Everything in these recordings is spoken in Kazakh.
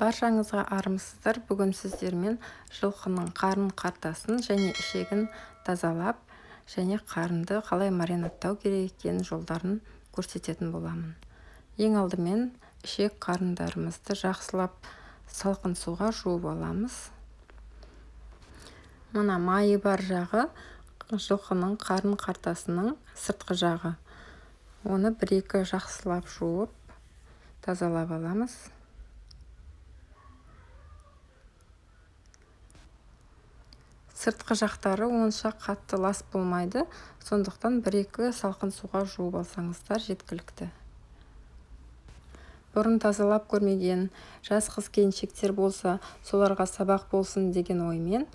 Баршаңызға армысыздар. Бүгін сіздермен жылқының қарын қартасын және ішегін тазалап және қарынды қалай маринадтау керек екенін жолдарын көрсететін боламын. Ең алдымен ішек қарындарымызды жақсылап салқын суға жуып аламыз. Мына майы бар жағы жылқының қарын қартасының сыртқы жағы. Оны бір-екі жақсылап жуып тазалап аламыз. Сыртқы жақтары онша қатты лас болмайды, сондықтан бір-екі салқын суға жуып алсаңыздар жеткілікті. Бұрын тазалап көрмеген жас қыз-келіншектер болса, соларға сабақ болсын деген оймен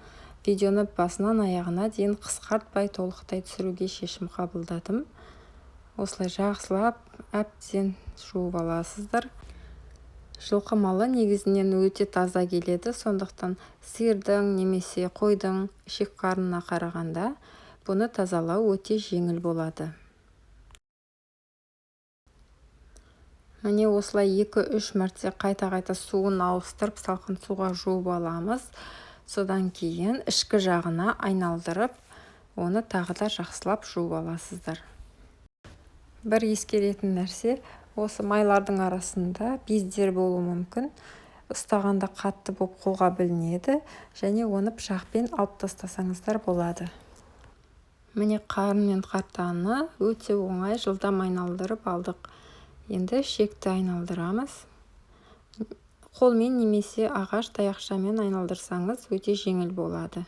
видеоны басынан аяғына дейін қысқартпай толықтай түсіруге шешім қабылдадым. Осылай жақсылап әбден жуып аласыздар. Жылқы малы негізінен өте таза келеді, сондықтан сиырдың немесе қойдың ішек қарнына қарағанда бұны тазалау өте жеңіл болады. Міне осылай 2-3 мәрте қайта-қайта суын ауыстырып салқын суға жуып аламыз. Содан кейін ішкі жағына айналдырып, оны тағы да жақсылап жуып аласыздар. Бір ескеретін нәрсе, осы майлардың арасында бездер болуы мүмкін. Ұстағанда қатты болып қолға білінеді және оны пышақпен алып тастасаңыздар болады. Міне қарын мен қартаны өте оңай жылдам айналдырып алдық. Енді ішекті айналдырамыз. Қолмен немесе ағаш таяқшамен айналдырсаңыз өте жеңіл болады.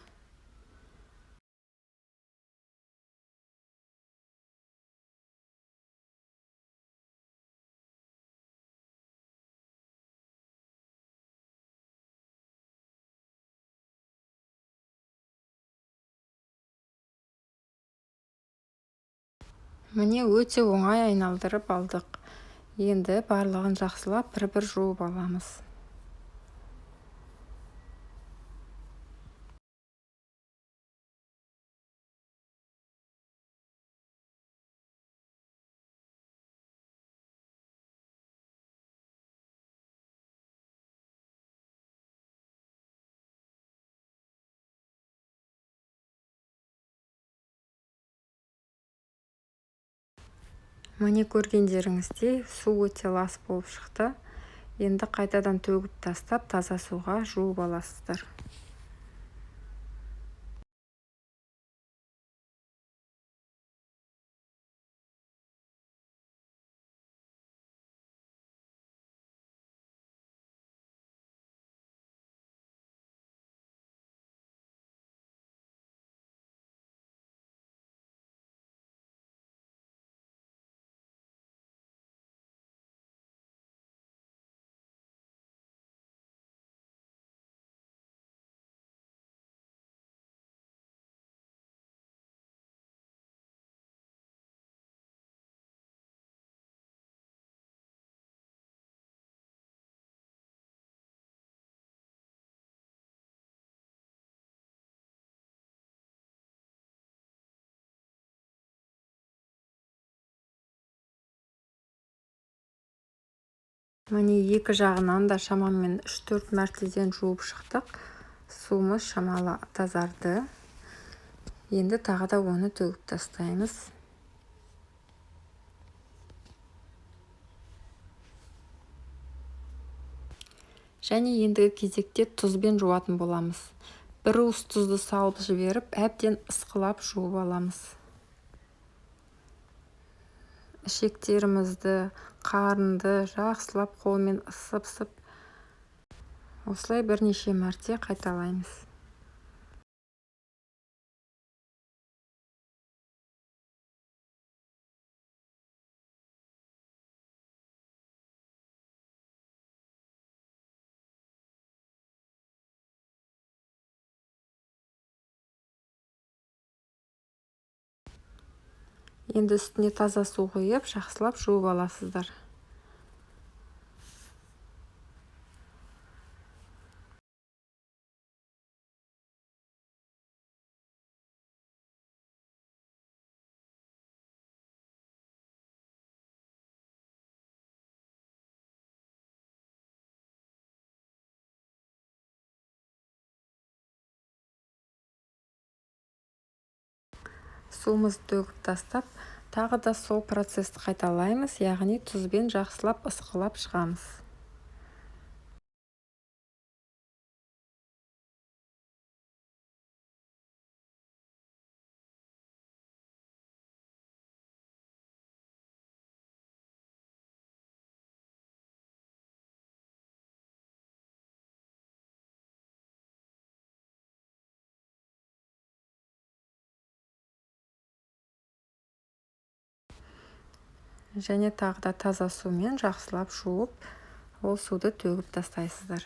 Міне өте оңай айналдырып алдық. Енді барлығын жақсылап бір-бір жуып аламыз. Міне көргендеріңіздей су өте лас болып шықты. Енді қайтадан төгіп тастап таза суға жуып аласыздар. Міне екі жағынан да шамамен 3-4 мәртеден жуып шықтық. Суымыз шамалы тазарды. Енді тағы да оны төгіп тастаймыз. Және ендігі кезекте тұзбен жуатын боламыз. Бір уыс тұзды салып жіберіп, әбден ысқылап жуып аламыз. Ішектерімізді, қарынды жақсылап қолмен ысып-ысып осылай бірнеше мәрте қайталаймыз. Енді үстіне таза су құйып, жақсылап жуып аласыздар. Суымызды төгіп тастап, тағы да сол процесті қайталаймыз, яғни тұзбен жақсылап ысқылап шығамыз. Және тағы да таза сумен жақсылап жуып, ол суды төгіп тастайсыздар.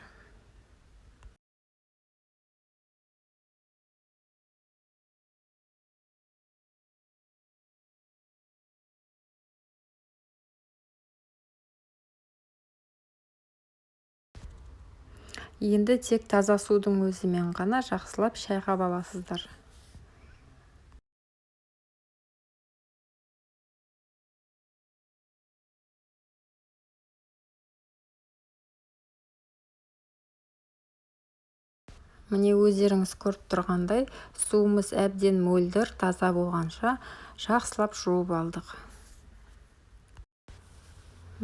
Енді тек таза судың өзімен ғана жақсылап шайқап аласыздар. Міне, өздеріңіз көріп тұрғандай, суымыз әбден мөлдір, таза болғанша жақсылап жуып алдық.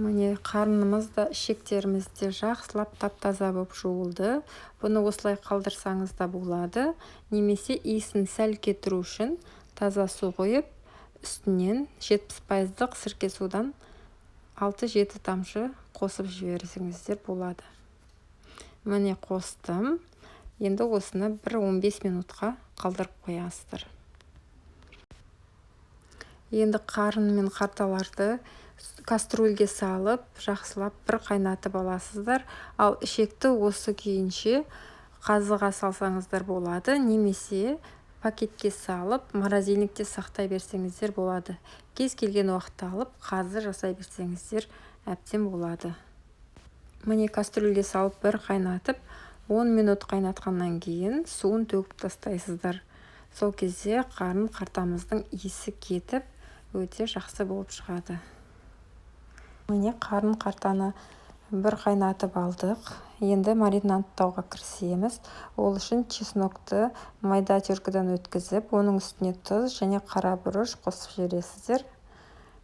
Міне, қарнымыз да, ішектеріміз де жақсылап тап-таза болып жуылды. Бұны осылай қалдырсаңыз да болады, немесе иісін сәл кетіру үшін таза су құйып, үстінен 70%-лық сірке судан 6-7 тамшы қосып жіберсеңіздер болады. Міне, қостым. Енді осыны бір 15 минутқа қалдырып қоясыздар. Енді қарын мен қарталарды кастрюльге салып, жақсылап бір қайнатып аласыздар. Ал ішекті осы күйінше қазыға салсаңыздар болады, немесе пакетке салып, морозильникте сақтай берсеңіздер болады. Кез келген уақытта алып, қазы жасай берсеңіздер әбден болады. Міне, кастрюльге салып бір қайнатып, 10 минут қайнатқаннан кейін суын төгіп тастайсыздар. Сол кезде қарын қартамыздың иісі кетіп, өте жақсы болып шығады. Міне, қарын қартаны бір қайнатып алдық. Енді маринадтауға кірісеміз. Ол үшін чеснокты майда теркіден өткізіп, оның үстіне тұз және қара бұрыш қосып жібересіздер.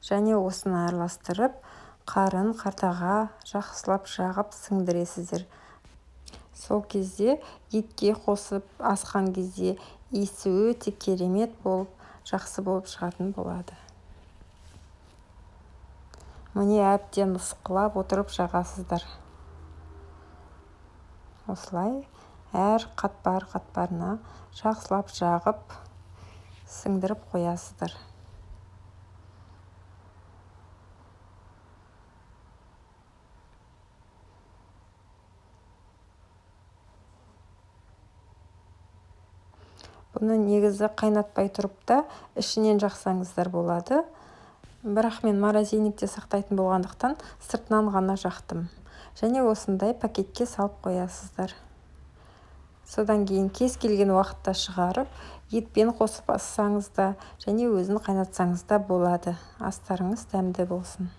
Және осыны араластырып, қарын қартаға жақсылап жағып сіңдіресіздер. Сол кезде етке қосып асқан кезде иісі өте керемет болып, жақсы болып шығатын болады. Міне, әбден ысқылап отырып жағасыздар. Осылай әр қатпар-қатпарына жақсылап жағып, сіңдіріп қоясыздар. Бұны негізі қайнатпай тұрып та ішінен жақсаңыздар болады. Бірақ мен морозильникте сақтайтын болғандықтан сыртынан ғана жақтым. Және осындай пакетке салып қоясыздар. Содан кейін кез келген уақытта шығарып, етпен қосып ассаңыз да, және өзін қайнатсаңыз да болады. Астарыңыз дәмді болсын.